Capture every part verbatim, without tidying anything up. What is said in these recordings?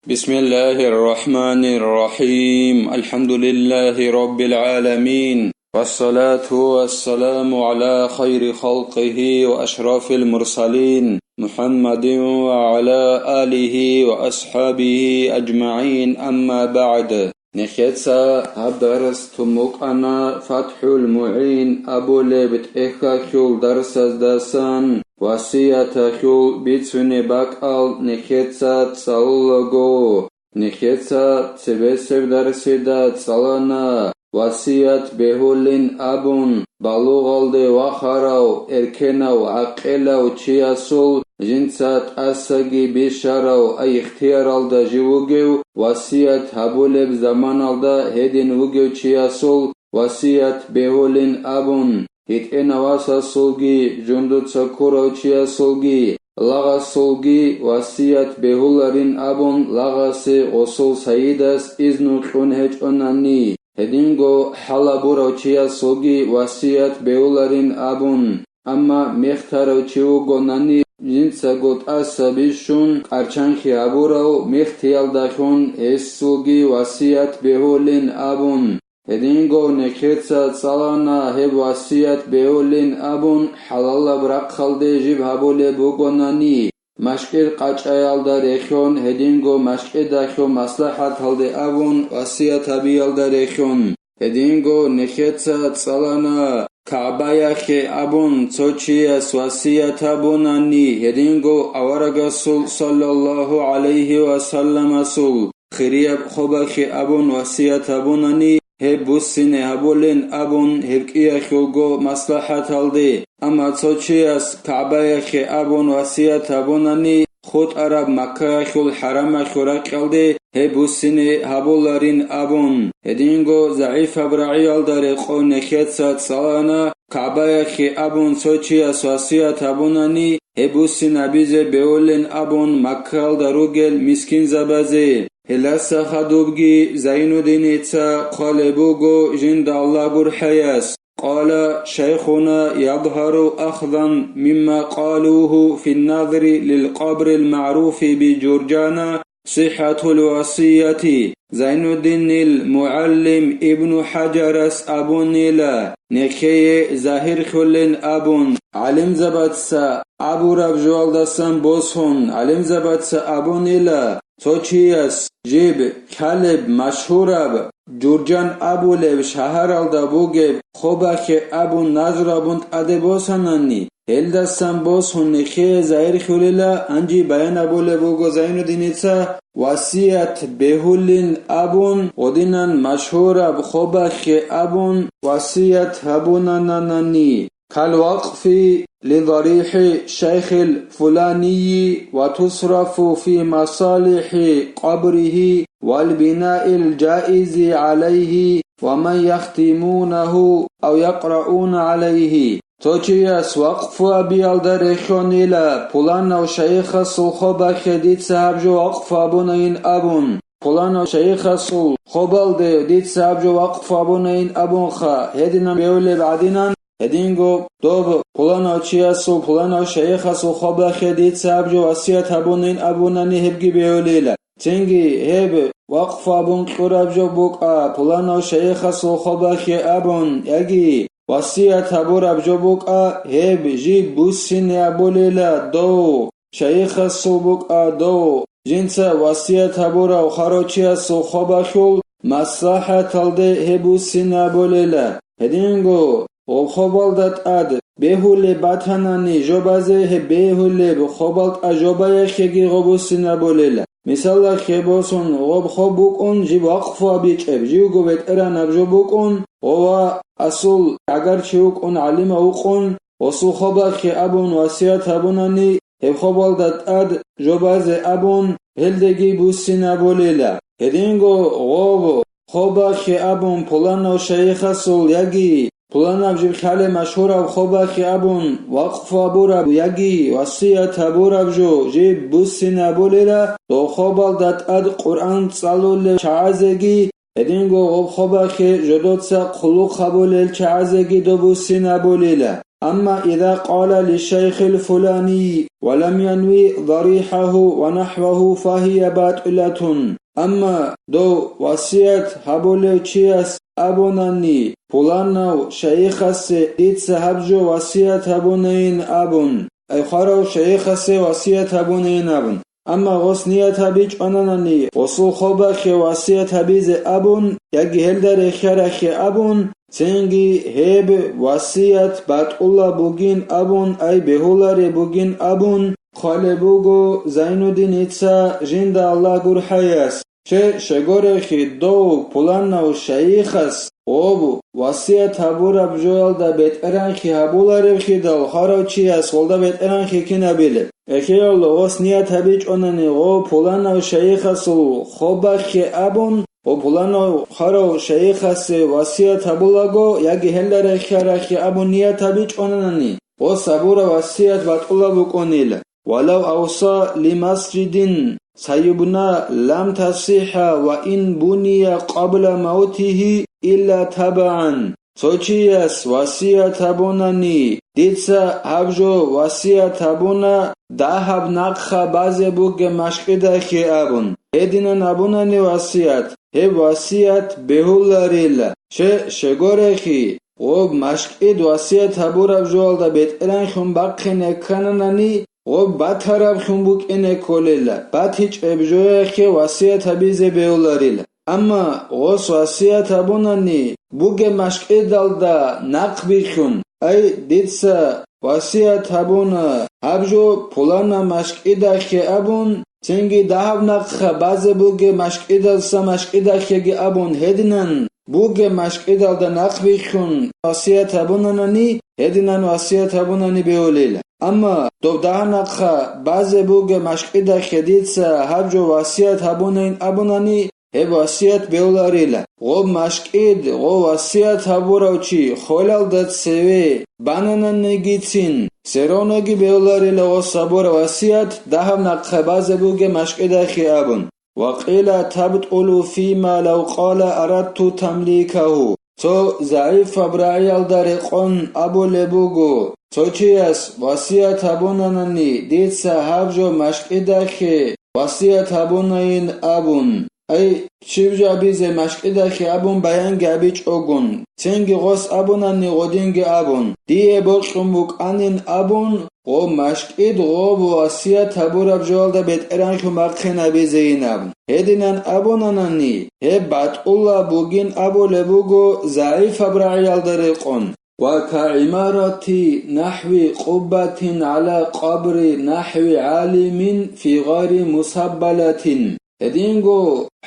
بسم الله الرحمن الرحيم. الحمد لله رب العالمين. والصلاة والسلام على خير خلقه وأشرف المرسلين محمد وعلى آله وأصحابه أجمعين. أما بعد. Нехеца гьаб дарс тумукъана ФатхӀул МугӀин абулеб тӀехьалъул дарсаздасан, васияталъул бицунеб бакӀал нехеца цӀалулаго. Нехеца цебесеб дарсида цӀалана, васият бегьулин абун, балугъалде вахарав, эркенав, гӀакъилав чиясул, жинца тӀасаги бищарав, ай ихтияралда жив вугев, васият гьабулеб заманалда гьедин вугев чиясул васият бегьулин абун, гьитӀинав васасулги, жундуца ккурав чиясулги, лагъасулги васият бегьуларин абун, лагъасе гъосул сайидас изну кьун гьечӀонани, гьединго хӀалабурав чиясулги васият бегьуларин абун, амма мех тарав чи вугонани, жинцаго тӀаса бищун, къарчанхъи гьабурав мехтиялдалъун гьесулги васият бегьулин абун, гьединго нехеца цӀалана гьеб васият бегьулин абун, хӀалалаб рахъалде жиб гьабулеб бугонани, мажгит къачӀаялда рехьон, гьединго мажгиталъул маслахӀаталде абун, васият гьабиялда рехьон, гьединго нехеца цӀалана КагӀбаялъе абун, цо чияс васият гьабунани, гьединго аварагасул саллаллагьу гӀалайгьи ва салламасул хирияб хобалъе абун васият гьабунани, гьеб буссине гьабулин абун гьеб кӀиялъулго маслахӀаталде. Амма цо чияс КагӀбаялъе абун васият гьабунани, хутӀараб Маккаялъул хӀарамалъул ракьалде гьеб буссине гьабуларин абун, гьединго загӀипаб рагӀиялда рекъон нехеца цӀалана, КагӀбаялъе абун цо чияс васият гьабунани, гьеб буссинабизе бегьулин абун Маккаялда ругел мискинзабазе. Гьелдаса хадубги Зайнуддиница хъвалеб буго, жинда Аллагь гурхӀаяс. قال شيخنا يظهر أخذا مما قالوه في النظر للقبر المعروف بجرجانة صحة الوصية. Зайнуддинил мугӀалим Ибну ХӀажарас абунила, нехее загьирлъулин абун, гӀалимзабаца абураб жоялдасан босун, гӀалимзабаца абунила, цо чияс жиб лъалеб машгьураб Журжан абулеб шагьаралда бугеб хобалъе абун назру гьабун тӀаде босанани, гьелдасан босун нехее загьирлъулила, гьанже баян гьабулеб буго Зайнуддиница, васият бегьулин абун, гъодинан машгьураб хобалъе абун васият гьабунанани. كالوقف لضريح الشيخ الفلاني وتصرف في مصالح قبره والبناء الجائز عليه ومن يختمونه أو يقرؤون عليه. Цо чияс вакъфу абиялда рехьонила, пуланав шайихасул хобалъе дица гьаб жо вакъфу абунайин абун, пуланав шайихасул хобалде дица гьаб жо вакъфу абунайин абунха, гьединан бегьулеб гӀадинан, гьединго доб пуланав чиясул, пуланав шайихасул хобалъе дица гьаб жо васият гьабунин абунани гьебги бегьулила. Цинги гьеб вакъфу абун кьураб жо букӀа, пуланав шайихасул хобалъе абун, яги васият гьабураб жо букӀа, гьеб жиб буссине абулила дов, шайихасул букӀа дов, жинца васият гьабурав хварав чиясул хобалъул маслахӀаталде гьеб буссине абулила. Гьединго гъоб хобалда тӀад бегьулеб батанани жобазе, гьеб бегьулеб хобал тӀад жобаялъеги гъоб буссине абулила. Мисалалъе босун, гъоб хоб букӀун жиб вакъфу абичӀеб, живго бетӀергьанаб жо букӀун, гъова асул гӀагар чи вукӀун, гӀалимав вукӀун, гъосул хобалъе абун васият гьабунани, гьеб хобалда тӀад жобазе абун, гьелдеги буссинабулила. Гьединго гъоб хобалъе абун пуланав шайихасул яги пуланаб жиб лъалеб машгьураб хобалъе абун вакъфу абураб яги васият гьабураб жо жиб буссинабулила, дов хобалда тӀад Къуръан цӀалулел чагӀазеги, гьединго гъоб хобалъе жодоца хъулухъ гьабулел чагӀазеги доб буссинабулила. أما إذا قال للشيخ الفلاني ولم ينو ضريحه ونحوه فهي باطلة. Амма дов васият гьабулев чияс абунани, пуланав шайихасе дица гьаб жо васият гьабунайин абун, ай хварав шайихасе васият гьабунайин абун. Амма гъос ният гьабичӀвананани, гъосул хобахъе васият гьабизе абун, яги гьелда рехьарахъе абун, цинги гьеб васият батӀулаб бугин абун, ай бегьулареб бугин абун, хъвалеб буго Зайнуддиница жинда Аллагь гурхӀаяс. Че, щегорехи, дов пуланав шайихас гъоб васият гьабураб жоялда бетӀергьанлъи гьабуларевхидал, хварав чияс гъолда бетӀергьанлъи кин гьабилеб? Эхиялда гъос ният гьабичӀонани, гъо пуланав шайихасул хобахъе абун, гъо пуланав хварав шайихасе васият гьабулаго, яги гьелда рехьарахъе абун ният гьабичӀонани, гъос гьабураб васият батӀулаб букӀунила. ولو أوصى لمسجد سيبنى لم تصح وإن بني قبل موته إلا تبعا. Цо чияс васият гьабунани, дица гьаб жо васият гьабуна, дагьаб нахъа базе бугеб машкӀидахъе абун. Гьединан абунани васият, гьеб васият бегьуларила. Че, щегорехи, гъоб машкӀид васият гьабураб жоялда бетӀергьанлъун бахъине ккананани, гъоб батараблъун букӀине кколела, батичӀеб жояхъе васият гьабизе бегьуларила. Амма гъос васият гьабунани, бугеб машкӀидалда нахъбилълъун, ай, дица васият гьабуна, гьаб жо пулана машкӀидахъе абун, цинги дагьаб нахъа базе бугеб машкӀидалса машкӀидахъеги абун гьединан, бугеб машкӀидалда нахъбилълъун васият гьабунанани, гьединан васият гьабунани бегьулила. Амма дов дагьаб нахъа базе бугеб машкӀидахъе дица гьаб жо васият гьабунайин абунани, гьеб васият бегьуларила. Гъоб машкӀид, гъо васият гьабурав чи холалда цеве банананигицин, сероноги бегьуларила гъос гьабураб васият дагьаб нахъа базе бугеб машкӀидахъе абун. وقيل تبطل فيما لو قال أردت تمليكه. Цо загӀипаб рагӀиялда рекъон абулеб буго, цо чияс васият гьабунанани, дица гьаб жо машкӀидахъе васият гьабунайин абун. Ай, щиб жо абизе машкӀидахъе абун баянги абичӀогун, цинги гъос абунани гъодинги абун, дие бокьун букӀанин абун, гъо машкӀид гъо васият гьабураб жоялда бетӀергьанлъун бахъинабизейин абун. Гьединан абунанани, гьеб батӀулаб бугин абулеб буго загӀипаб рагӀиялда рекъон. وكعمارة نحو قبة على قبر نحو عالم في غير مسبلة. Гьединго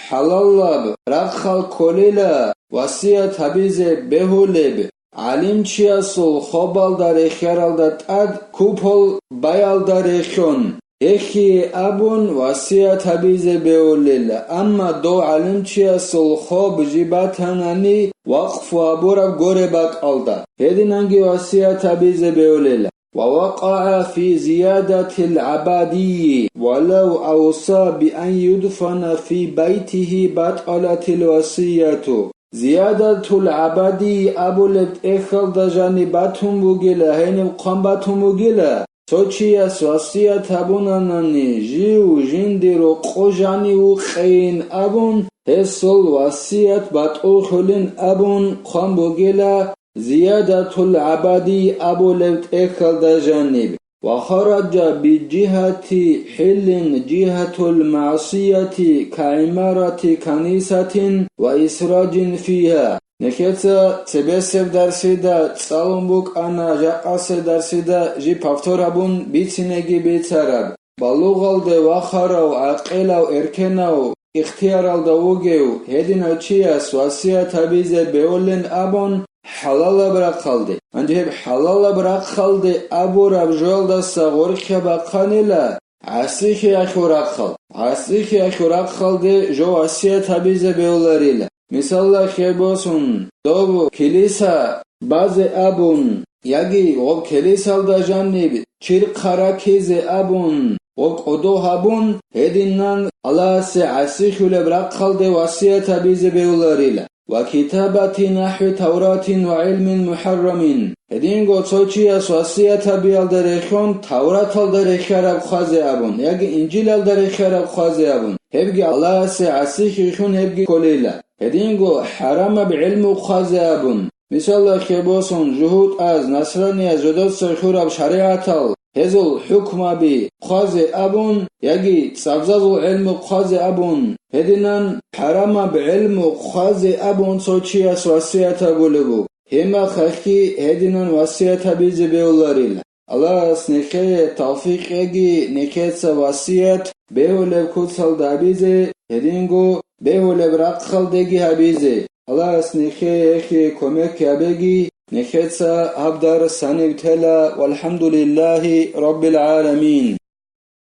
хӀалалаб рахъал кколела васият гьабизе бегьулеб, гӀалимчиясул хобалда рехьаралда тӀад купол баялда рехьон, гьехие абун васият гьабизе бегьулел, амма дов гӀалимчиясул хоб жиб батанани вакъфу гьабураб горе бакӀалда, гьединанги васият гьабизе бегьулел. ووقع في زيادة العبادي ولو أوصى بأن يدفن في بيته بطلت الوصية. Зиядатул ГӀабадий абулеб тӀехьалда жаниб батун бугила, гьениб хъван батун бугила, цо чияс васият гьабунанани, жив жинди рокъо жанив вукъейин абун, гьесул васият батӀуллъулин абун хъван бугила, Зиядатул ГӀабадий абулеб тӀехьалда жаниб. وخرج بجهة حل جهة المعصية كعمارة كنيسة وإسراج فيها. Нехеца цебесеб дарсида цӀалун букӀана, жакъасеб дарсида жиб повтор гьабун бицинеги бицараб. Балугъалде вахарав, гӀакъилав, эркенав, ихтияралда вугев гьединав чияс васият гьабизе бегьулин абун хӀалалаб рахъалде. Гьанже гьеб хӀалалаб рахъалде абураб жоялдаса гъоркьа бахъанила гӀасихиялъул рахъал. ГӀасихиялъул рахъалде жо васият гьабизе бегьуларила. Мисалда хебосун, доб килиса базе абун, яги гъоб килисалда жаниб чирхъа раккизе абун, гъоб кӀодо гьабун, гьединан Аллагьасе гӀасихьулеб рахъалде васият гьабизе бегьуларила. وكتابة نحو توراة وعلم محرم. Гьединго цо чияс васият гьабиялда рехьун, Тавраталда рехьараб хъвазе абун, яги Инжилалда рехьараб хъвазе абун, гьебги Аллагьасе гӀасихьилъун гьебги кколейила. Гьединго хӀарамаб гӀилму хъвазе абун, мисалда, хебосун, жугьутӀаз, насранияз, жодоца хьураб шаригӀатал, гьезул хӀукмаби хъвазе абун, яги цӀакъазул гӀилму хъвазе абун, гьединан хӀарамаб гӀилму хъвазе абун цо чияс васият гьабулеб буго. Гьебмехалъги гьединан васият гьабизе бегьуларила. Аллагьас нехее тавфикъ кьеги, нехеца васият бегьулеб куцалда гьабизе, гьединго бегьулеб рахъалдеги гьабизе. Аллагьас нехее гьехие кумек гьабеги, нехеца гьаб дарс гьаниб тела. ВалхӀамдулиллагьи раббил гӀаламин.